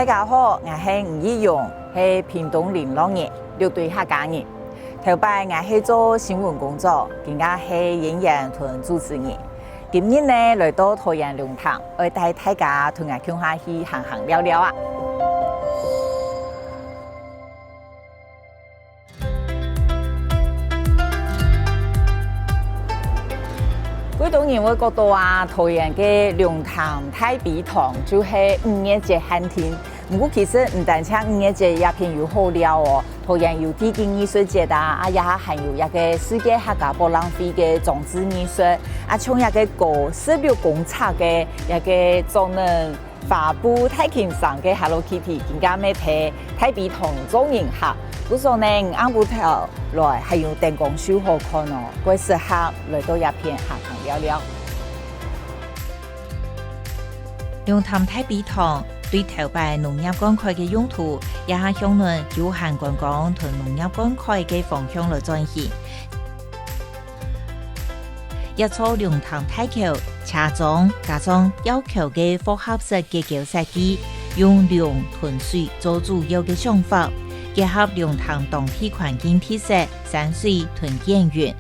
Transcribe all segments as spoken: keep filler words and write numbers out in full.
大家好，𠊎係吳奕蓉，係屏東麟洛人，六堆客家人。頭擺𠊎係做新聞工作，今下係演員同主持人。今日呢，來到桃園龍潭，愛帶大家同𠊎共下去行行尞尞啊！ 幾多人會覺得啊，桃園个龍潭大陂塘就係五月節限定。毋過其實毋單淨五月節這片有好尞哦，桃園有地景藝術節啊，啊也還有這个世界客家博覽會个裝置藝術，啊像這个高十六公尺个這个做成 花布大輕鬆个Hello Kitty，今下乜在大陂塘做人客。故所呢，你暗晡頭來還有燈光秀好看哦，蓋適合來到這片行行尞尞。龍潭大陂塘對頭擺農業灌溉个用途，這下向等休閒觀光同農業灌溉个方向來轉型。 這座龍潭大橋、車樁加上吊橋个複合式結構設計，用龍同水做主要个想法，結合龍潭當地環境特色、山水同景觀，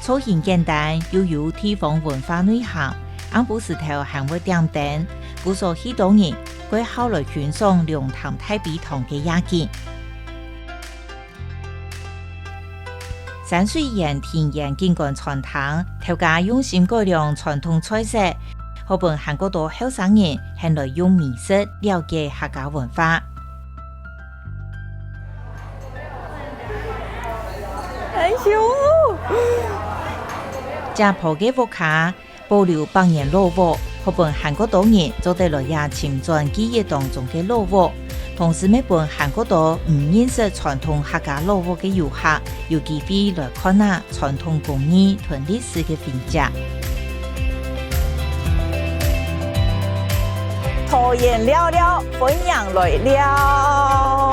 造型簡單又有地方文化內涵。暗晡時頭還會點燈，故所許多人會好來欣賞龍潭大陂塘个夜景。 山水園庭園景觀餐廳，頭家用心改良傳統菜色，好分還過多後生人肯來用美食了解客家文化。很香哦！這鋪个屋下 保留百年老屋，好分還過多人做得來這尋轉記憶當中个老屋，同時乜分還過多毋認識傳統客家老屋个遊客，有機會來看下傳統工藝同歷史个痕跡。桃園尞尞，歡迎來尞！